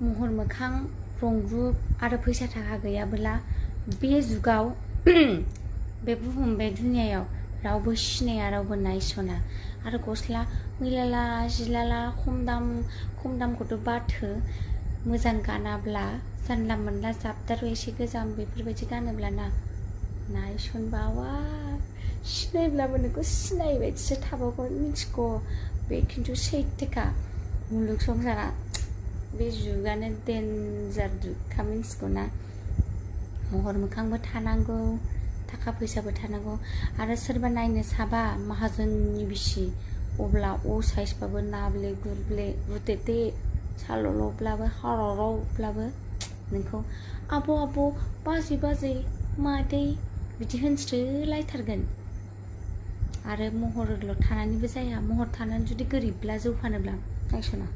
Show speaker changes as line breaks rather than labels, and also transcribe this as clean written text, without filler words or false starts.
महर मोखां रंरुप आरो फैसा थाखा गैयाबोला बे जुगाव बे बुहुम बे दुनियायाव रावबो सिनाया रावबो नायसना आरो गस्ला मैलाला जिलाला खम दामखौथ' बाथो मोजां गानाब्ला जानला मोनला जाबदारु एसे गोजाम बेफोरबायदि गानोब्ला ना नायसनबावा सिनायब्लाबो नोंखौ सिनायबायदिसो थाबावगोन मिथिगौ बे खिन्थु सैथोखा मुलुग संसारा बे जुगानो देन्जार जुगखा मिथिगौ ना महर मोखांबो थानांगौ थाखा फैसाबो थानांगौ आरो सोरबा नायनो साबा माहाजोननि बिसि अब्ला साइसबाबो नाब्ले गुरब्ले गुदेदे साल'ल'ब्लाबो हारावरावब्लाबो नोंखौ आब' बाजै मादै बिदि होनस्रोलायथारगोन आरो महरल' थानानैबो जाया महर थानानै जुदि गोरिबब्ला जौ फानोब्ला नायसना